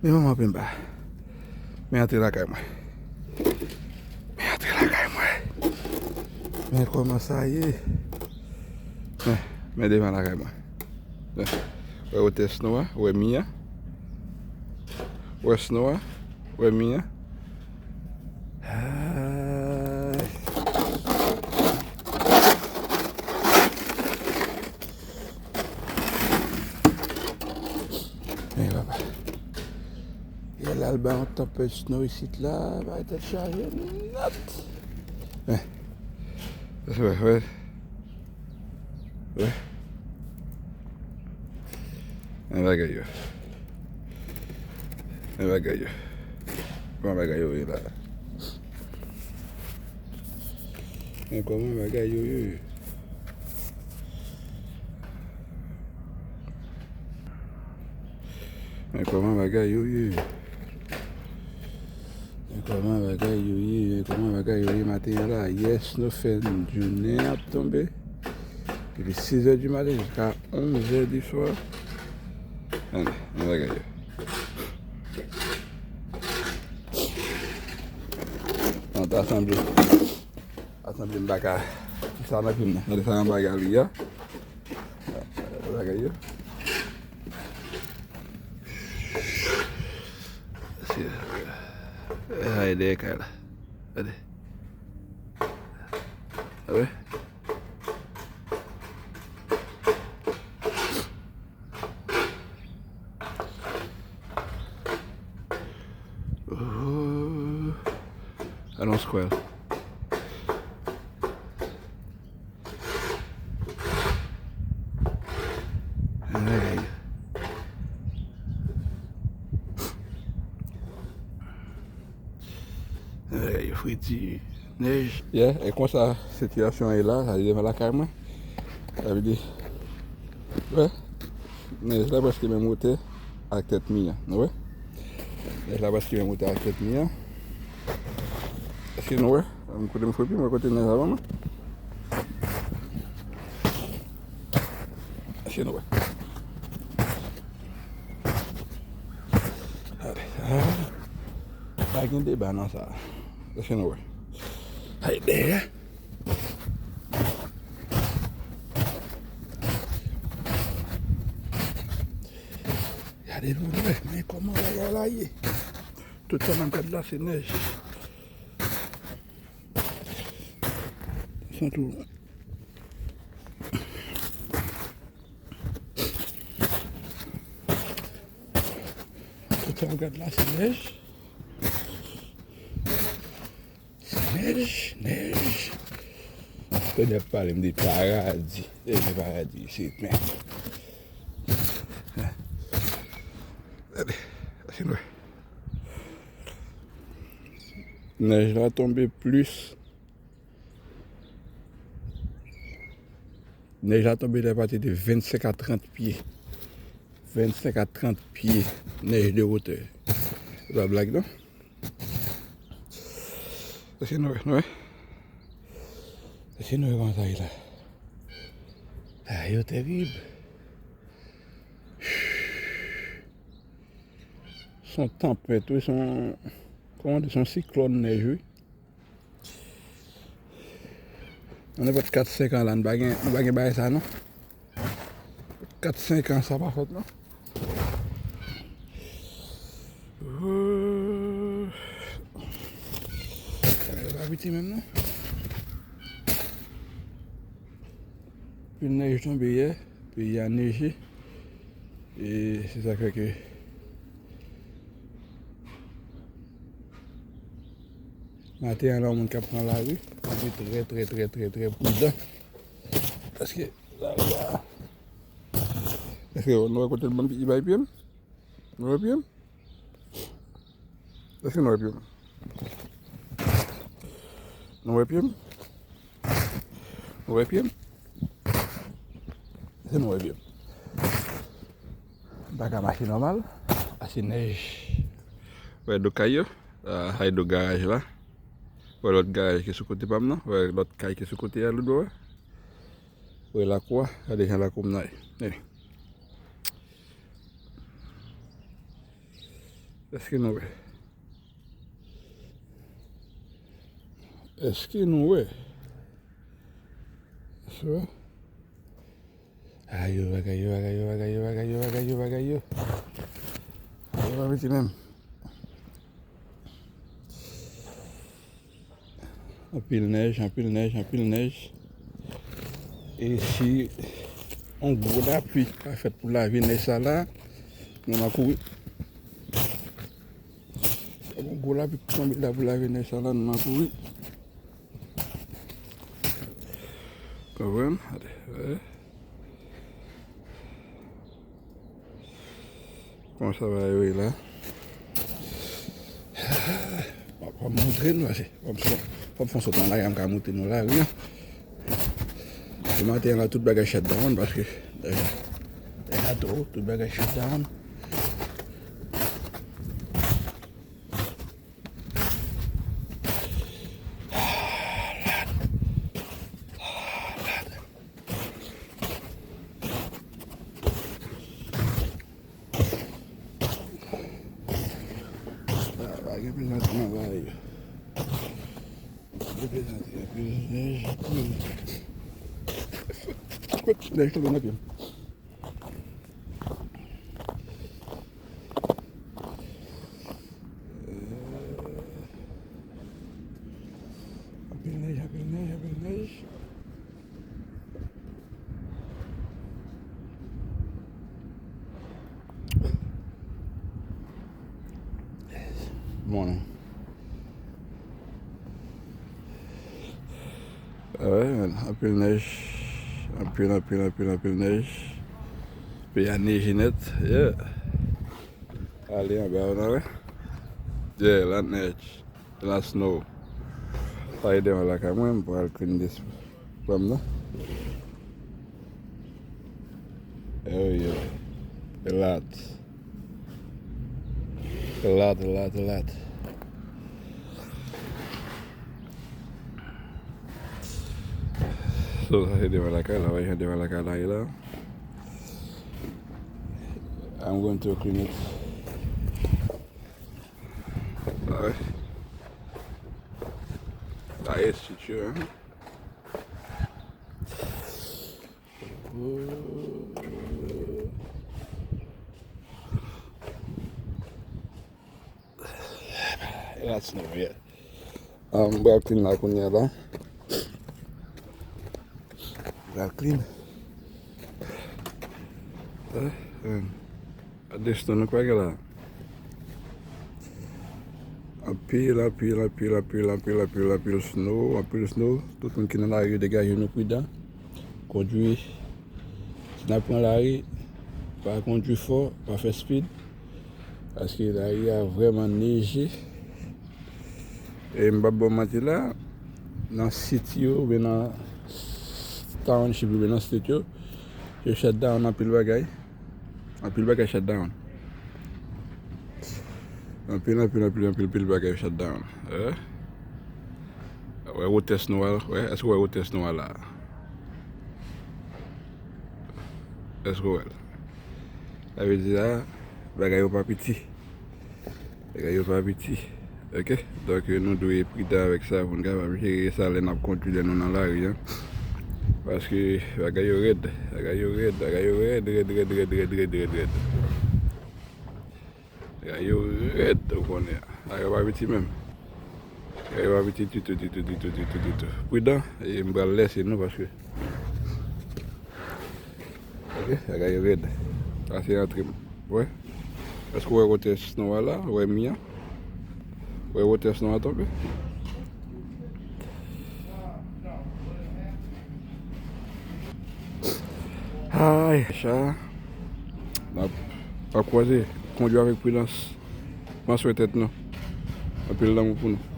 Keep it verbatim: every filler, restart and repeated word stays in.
Men manman penba. Men antre lakay mwen. Men antre lakay mwen. Men kòman sa ye. Men, men devan lakay mwen. Men, wè wotè snow a, wè mi a. Wè snow a, wè mi a. Ay. Hey, papa. Yè la al bay yon tanpèt snow isit la, bay tèt chaje nèt. Eh. Wè, wè. Wè. Men bagay yo. Men bagay yo. Kòman bagay yo ye la? Men kòman bagay yo ye? Men kòman bagay yo ye? Men kòman bagay yo ye? Men kòman bagay yo ye maten an la? Yè snow fè jounen ap tonbe. Depi sizè di maten jiska onzè di swa. Gade, men bagay yo. An, ta sanble. Atann, m pa ka. Sa nan pye m nan. Gade sa nan bagay li a. Bagay yo. Ay, dèyè kay la. Gade. Gade. Oh. Alon square. Ay. Ay, friti, nèj. Yeah, e konsa sitiyasyon an ye la, sa li devan lakay mwen. Sa vle di, wè, nèj la prèske menm wotè ak tèt mi an, nou wè? Nèj la prèske menm wotè ak tèt mi an. Èske nou wè? Kote m fout pye m, wè kote nèj la ban mwen. Èske nou wè? Gade, ah. Pa gen deba nan sa. Èske nou wè? Ay, dèyè. Gade nou wè, men kòman bagay la ye. Tout sa nan gad la se nèj. San tou. Tout sa w gad la se nèj. Se nèj, nèj. Tande ap pale m de paradi. E gen paradi isit, men. Gade, gade, gade. Nèj la tonbe plis. Nèj la tonbe lè pati de vennsenk a trant pye. Vennsenk a trant pye nèj de wotè. Se pa blag, non. Èske nou wè, nou wè? Èske nou wè kòman sa ye la? A, yo terib. Se yon tanpèt, wi, se yon, kòman di, se yon siklòn nèj, wi. Nan nenpòt kat senk an la, nou pa gen, nou pa gen bagay sa, non. Kat senk an, sa pa fèt, non. Ooh. Bagay yo pa piti menm, non. Anpil nèj tonbe yè, peyi a neje. E se sa k fè ke maten an la, yon moun k ap pran lari, fò l te trè, trè, trè, trè, trè pridan. Paske lari a, èske nou wè kote l ban m, li bay pye m? Nou wè pye m? Èske nou wè pye m? Nou wè pye m? Nou wè pye m? Èske nou wè pye m? M pa ka mache nòmal. Ase nèj. Wè do kay yo. Ah, ay do garaj la. Wè lòt garaj ki sou kote pa m nan. Wè lòt kay ki sou kote a, lòt bò a. Wè lakou a. Gade jan lakou m nan ye. Gade. Èske nou wè? Èske nou wè? Èske wè? Ayo, bagay yo, bagay yo, bagay yo, bagay yo, bagay yo, bagay yo. Yo pa piti menm. Anpil nèj, anpil nèj, anpil nèj. E si yon gwo lapli pa fèt pou lave nèj sa la, nou nan kouri. Yon gwo lapli ki tonbe la pou lave nèj sa la, nou nan kouri. Konprann? Gade, wè. Kòman sa va yo ye la? Fò m montre nou ase. Fò m fè, fò m fè yon sòt nan lari a, m ka montre nou lari a. Pou maten an la, tout bagay shut down paske deja, deja tò, tout bagay shut down. Ah, pa gen plezantri nan bagay yo. Pa gen plezantri, anpil nèj, anpil. Kot nèj tonbe nan pye m. Anpil nèj, anpil nèj, anpil nèj. Bon. Ah ouais, man. Anpil nèj. Anpil, anpil, anpil, anpil nèj. Peyi a neje nèt. Yeah. Ale anba w nan, wè. Yeah, la nèj. La snow. Sa e devan lakay mwen, m pral clean this pranm nan. Oh yeah. A lot. A lot, a lot, a lot. So, sa se devan lakay la, wè jan devan lakay la ye la. I'm going to clean it. Alright. Sa e estrikti, hein? That's no, yeah. Um, m pral clean la kounye a la. M pral clean. Eh, eh. Gade snow nou kwè gen la. Anpil, anpil, anpil, anpil, anpil, anpil, anpil snow, anpil snow. Tout moun ki nan lari yo, degaje nou pridan. Kondwi, si n ap pran lari, pa kondwi fò, pa fè speed. Paske lari a vrèman neje. E m p ap ba w manti la, nan city yo, oubyen nan township, oubyen nan state yo, yo shut down anpil bagay. Anpil bagay shut down. Anpil, anpil, anpil, anpil, anpil bagay shut down. Eh? Wè wotè snow a, wè, èske w wè wotè snow a la? Èske w wè l? Sa vle di la, bagay yo pa piti. Bagay yo pa piti. Oke? Donk, nou dwe pridan avèk sa pou n kapab jere sa lè n ap kondwi, lè nou nan lari a. Paske bagay yo rèd. Bagay yo rèd. Bagay yo rèd, rèd, rèd. Bagay yo rèd, ou konnen. Bagay yo pa piti menm. Bagay yo pa piti ditou, ditou, ditou, ditou, ditou. Pridan, e m pral lèse nou paske Ok, bagay yo rèd. Sa se antre m. Wè. Èske w wè wotè snow a la? W wè mi an? W wè wotè snow a tonbe? Ay, cha. N ap, n ap kwaze. Kondwi avèk pridans. Pran swen tèt nou. Anpil lanmou pou nou.